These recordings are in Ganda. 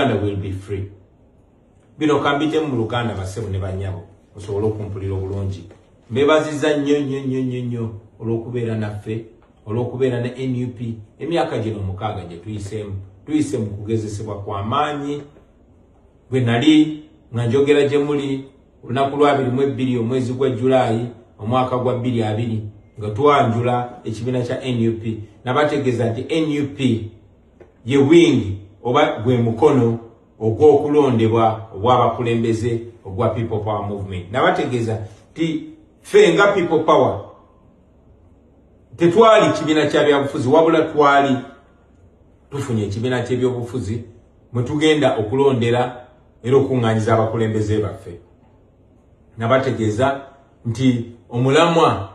Uganda will be free. Bino kambijemu mu Luganda, bassebo ne bannyabo, musobole okumpulira obulungi. Mbebaziza nnyo nnyo nnyo nnyo nnyo olw'okubeera naffe, olw'okubeera ne NUP emyaka gino 6 gye tuyiseemu. Tuyise mu kugezesebwa kwa maanyi. Bwe nali nga njogera gye muli olunaku lwa 22 omwezi gwa Julaayi omwaka gwa 2020 nga twanjula ekibiina kya NUP, nabategeeza nti NUP ye wing oba gwe mukono ogw'okulondebwa ogw'abakulembeze ogwa People Power Movement. Nabategeeza nti ffe nga People Power tetwali kibiina kya byabufuzi, wabula twali tufunye ekibiina ky'ebyobufuzi mwe tugenda okulondera era okuŋŋaanyiza abakulembeze baffe. Nabategeeza nti omulamwa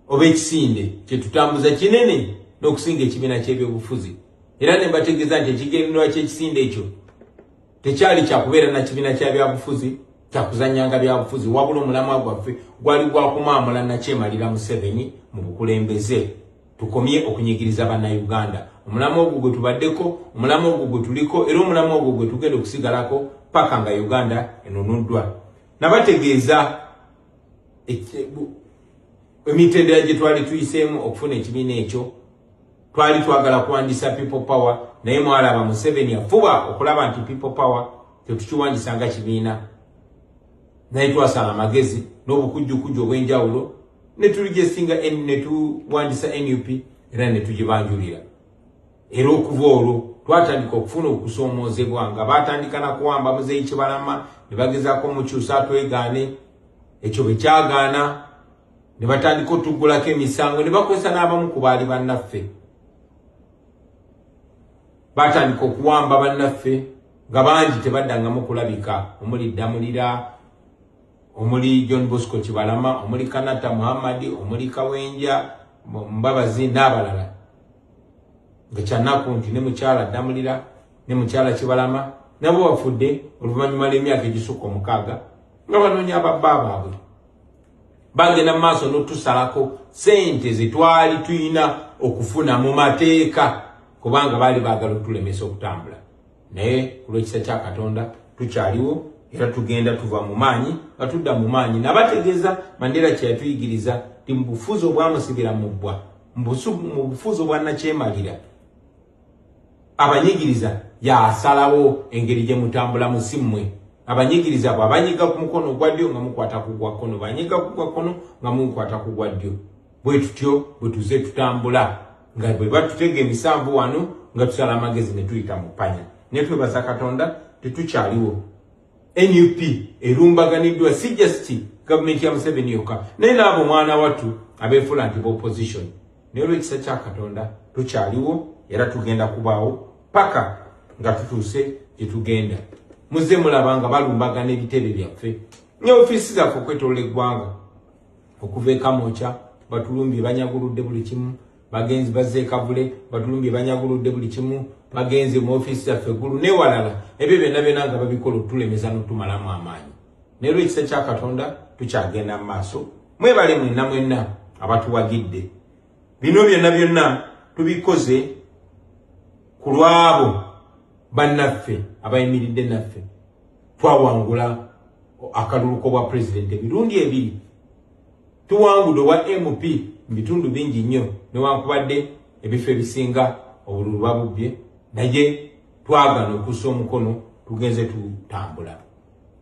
oba ekisinde kye tutambuza kinene n'okusinga ekibiina ky'ebyobufuzi, era ne mbategeeza nti ekigendererwa ky'ekisinde ekyo tekyali kyakubeera na kibiina kya byabufuzi, kyakuzanyanga byabufuzi, wabula omulamwa gwaffe gwali gwakumaamula nakyemalira Museveni mu bukulembeze, tukomye okunyigiriza Bannayuganda. Omulamwa ogwo gwe tubaddeko, omulamwa ogwo gwe tuliko, era omulamwa ogwo gwe tugenda okusigalako paka nga Uganda enunuddwa. Nabategeeza emitendera gye twali tuyiseemu okufuna ekibiina ekyo. Twali twagala kuwandisa People Power, naye mwalaba Museveni afuba okulaba nti People Power tetukiwandisa nga kibiina, naye twasala amagezi n'obukujjukujju obw'enjawulo ne tulijesinga ne tuwandisa NUP era ne tugibanjulira. Era okuva olwo twatandika okufuna okusoomoozebwa nga batandika na kuwamba Muzeeyi Kibalama ne bagezaako omukyusa atwegaane. Ekyo bwe kyagaana ne batandika otuggulako emisango ne bakozesa n'abamu ku baali bannaffe. Batandika okuwamba bannaffe nga bangi tebaddangamu kulabika, omuli Ddamulira, omuli John Bosco Kibalama, omuli Kanata Muhammadi, omuli Kawenja Mbabazi n'abalala. Nga kyannaku nti ne mukyala Ddamulira ne mukyala Kibalama nabo bafudde oluvannyuma lw'emyaka egisukka 6 nga banoonya ababba baabwe. Bagenda mu maaso n'otusalako ssente ze twali tulina okufuna mu mateeka, kubanga baali baagala otulemesa okutambula. Naye ku lw'ekisa kya Katonda tukyaliwo era tugenda tuva mu maanyi nga tudda mu maanyi. Nabategeeza Mandela kye yatuyigiriza nti mu bufuzi obwamusibira mu bbwa, mu bufuzi obwannakyemalira, abanyigiriza yasalawo engeri gye mutambulamu, si mmwe. Abanyigiriza bw'abanyiga ku mukono ogwa ddyo nga mukwata ku gwa kkono, banyiga ku gwa kkono nga mukwata ku gwa ddyo. Bwe tutyo bwe tuze tutambula, nga bwe batutega emisanvu wano nga tusala amagezi ne tuyita mu ppanya. Ne twebaza Katonda tetukyaliwo. NUP erumbaganiddwa si just gavumenti ya Museveni yokka, naye n'abo mwana wattu abeefuula nti opposition. Naye olw'ekisa kya Katonda tukyaliwo era tugenda kubaawo paka nga tutuuse gye tugenda. Muzze mulaba nga balumbagana ebitebe byaffe ne ofiisi zaffe okwetolola eggwanga. Okuva e Kamwokya batulumbye, banyaguludde buli kimu. Bagenzi bazze e Kavule, batulumbye, banyaguludde buli kimu. Bagenze mu ofiisi zaffe eggulu newalala. Ebyo byonna byonna nga babikola otulemesa n'otumalamu amaanyi, naye olw'ekisa kya Katonda tukyagenda mu maaso. Mwebale mwenna mwenna abatuwagidde. Bino byonna byonna tubikoze ku lwabo bannaffe abayimiridde naffe. Twawangula akalulu k'obwa pulezidenti emirundi ebiri, tuwangudde obwa MP mu bitundu bingi nnyo, newankubadde ebifo ebisinga obululu babubbye, naye twagana okussa omukono, tugenze tutambula.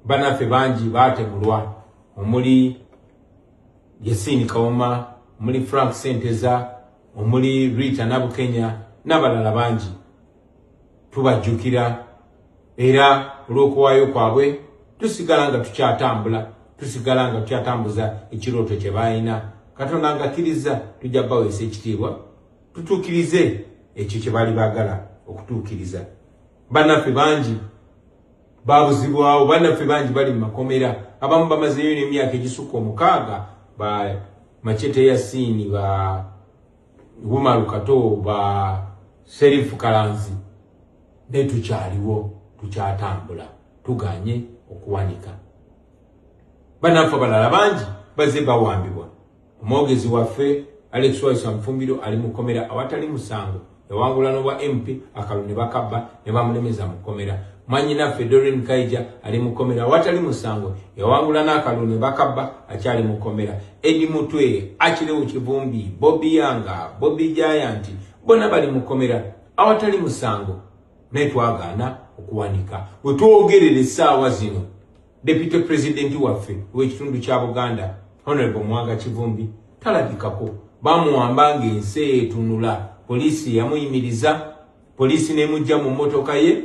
Bannaffe bangi baatemulwa, omuli Yasini Kawuma, omuli Frank Senteza, omuli Rita Nabukenya n'abalala bangi. Tubajjukira era olw'okuwaayo kwabwe tusigala nga tukyatambula, tusigala nga tukyatambuza ekirooto kye baalina. Katonda ng'akkiriza tujja baweesa ekitiibwa tutuukirize ekyo kye baali baagala okutuukiriza. Bannaffe bangi babuzibwawo, bannaffe bangi bali mu makomera, abamu bamazeeyo n'emyaka egisukka 6, ba Machete Yasini, ba Umaru Kato, ba Serifu Kalanzi, naye tukyaliwo, tukyatambula, tuganye okuwanika. Bannaffe abalala bangi bazze bawambibwa. Omwogezi waffe Alex Waiswa Mufumbiro ali mu kkomera awatali musango, yawangula n'obwa MP, akalulu ne bakabba ne bamulemeza mu kkomera. Mwanyinaffe Doreen Kaija ali mukomera awatali musango, yawangula n'akalulu ne bakabba, akyali mukomera. Eddie Mutwe, Achileo Kivumbi, Bobi Yanga, Bobi Giant bonna bali mukomera awatali musango, naye twagaana okuwanika. We twogerera essaawa zino, Deputy President waffe ow'ekitundu kya Buganda, Honorable Muwanga Kivumbi, talabikako. Bamuwamba ng'ensi etunula. Poliisi yamuyimiriza, poliisi n'emujja mu mmotoka ye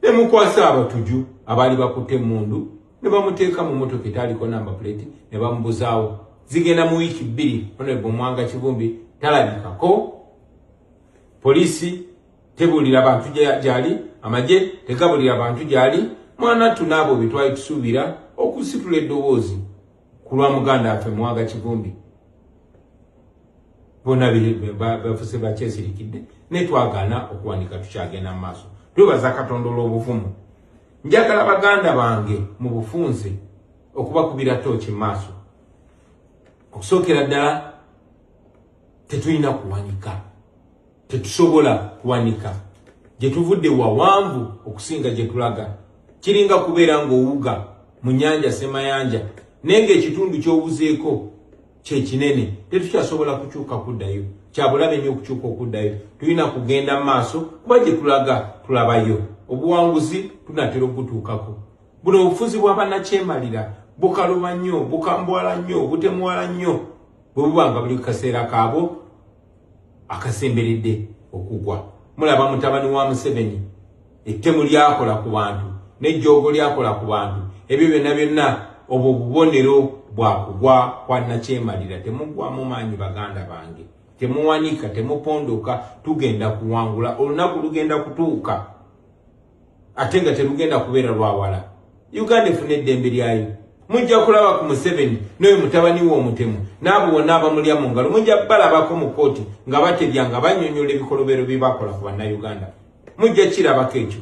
nemukwasa abatuju abaali bakutte emmundu, ne bamuteeka mu mmotoka etaaliko number plate ne bamubuzaawo. Zigenda mu wiiki 2, Honorable Muwanga Kivumbi talabikako. Poliisi tebuulira bantu gyali, amagye tegabulira bantu gyali. Mwana ttu n'abo be twali tusuubira okusitula eddoboozi ku lwa muganda waffe Muwanga Kivumbi bonna bafuse bakyesirikidde, naye twagaana okuwanika, tukyagenda mu maaso. Twebaza Katonda olw'obuvumu. Njagala baganda bange mu bufunze okubakubira tooki mu maaso. Okusookera ddala, tetulina kuwanika, tetusobola kuwanika. Gye tuvudde wawanvu okusinga gye tulaga. Kiringa kubeera ng'owuga mu nnyanja Semayanja, naye ng'ekitundu ky'owuzeeko kyekinene, tetukyasobola kukyuka kuddayo. Kyabulabe nnyo okukyuka okuddayo. Tulina kugenda mu maaso, kuba gye tulaga tulabayo obuwanguzi, tunatera okutuukako. Buno obufuzi bwa bannakyemalira bukaluba nnyo, bukambwala nnyo, butemuwala nnyo bwe buba nga buli kaseera kaabwo akasemberedde okugwa. Mulaba mutabani wa Museveni, ettemu lyakola ku bantu n'ejjoogo lyakola ku bantu, ebyo byonna byonna obwo bubonero bwa kugwa kwa nakyemalira. Temuggwamu maanyi, baganda bange, temuwanika, temupondoka. Tugenda kuwangula, olunaku lugenda kutuuka, ate nga terugenda kubeera lwawala. Uganda efuna eddembe lyayo. Mujja kulaba ku Museveni n'oyo mutabani we omutemu n'abo bonna abamulya mu ngalo. Mujja balabako mu kooti nga batebya, nga bannyonnyola ebikolobero bye bakola ku Bannayuganda. Mujja kirabako ekyo.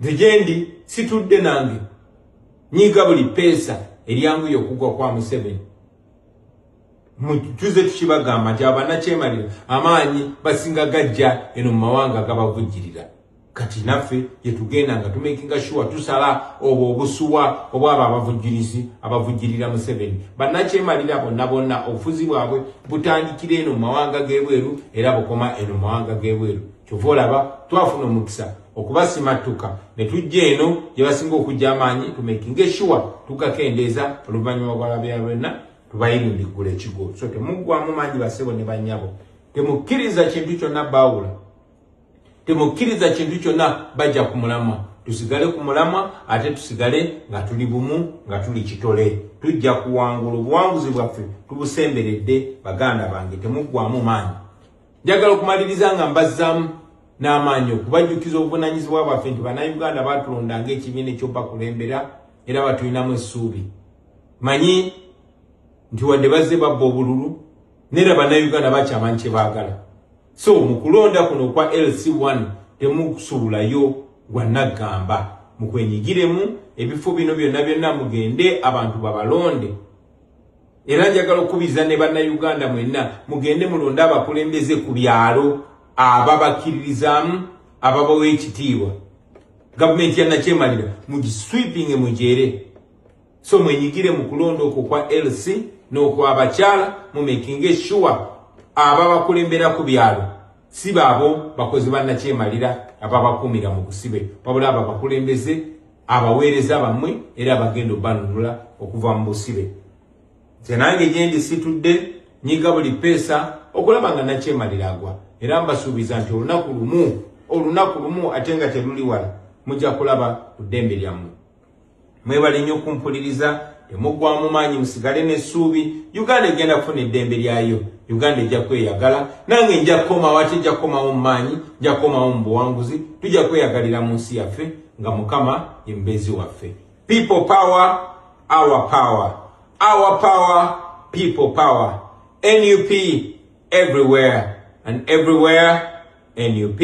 Nze gyendi situdde, nange nyiga buli peesa eryanguye okugwa kwa Museveni. Tuze tukibagamba nti abanakyemalira amaanyi basinga gajja eno mu mawanga gabavujjirira. Kati naffe gyetugenda nga tumakinga sure tusala obwo obusuwa obwabo abavujjirizi abavujjirira Museveni. Bannakyemalira bonna bonna, obufuzi bwabwe butandikira eno mu mawanga g'ebweru era bukoma eno mu mawanga g'ebweru. Kyova olaba twafuna omukisa okubasimattuka ne tujja eno gye basinga okujja amaanyi, tumakinge sure tugakendeeza. Oluvannyuma lwalabya lwonna tubayirindiggula ekigo. So temuggwamu maanyi, basebo ne bannyabo. Temukkiriza kintu kyonna baawula, temukkiriza kintu kyonna bajja ku mulamwa. Tusigale ku mulamwa, ate tusigale nga tuli bumu, nga tuli kitole. Tujja kuwangula, obuwanguzi bwaffe tubusemberedde. Baganda bange, temuggwamu maanyi. Njagala okumaliriza nga mbazzaamu n'amaanyi okubajjukiza obuvunanyizibwa bwaffe nti Bannayuganda batulonda ng'ekibiina ekyobakulembera era batulinamu essuubi. Manyi nti wadde bazze babba obululu, neera Bannayuganda bakyamanyi kye baagala. So mu kulonda kuno okwa LC1 temusuulayo gwa naggamba, mukwenyigiremu. Ebifo bino byonna byonna mugende abantu babalonde. Era njagala okukubiriza ne Bannayuganda mwenna, mugende mulonde abakulembeze ku byalo ababakkiririzaamu, ababawa ekitiibwa. Gavumenti ya nakyemalira mugisweepinge, mugyere. So mwenyigire mu kulonda okwo kwa LC n'okwabakyala, mumakinge sure ababakulembera ku byalo si baabo bakozi bannakyemalira ababakuumira mu busibe, wabula abo abakulembeze abaweereza bammwe era abagenda obanunula okuva mu busibe. Nze nange gyendi situdde, nyiga buli peesa okulaba nga nakyemalira agwa, era mbasuubiza nti olunaku lumu, olunaku lumu ate nga teruli wala, mujja kulaba ku ddembe lyammwe. Mwebale nnyo okumpuliriza. Temuggwamu maanyi, musigale n'essuubi. Uganda egenda kufuna eddembe lyayo, Uganda ejja kweyagala. Nange nja kukomawo, ate nja kukomawo mu maanyi, nja kukomawo mu buwanguzi. Tujja kweyagalira mu nsi yaffe nga Mukama ye mubeezi waffe. People power, our power, our power, people power. NUP everywhere and everywhere NUP.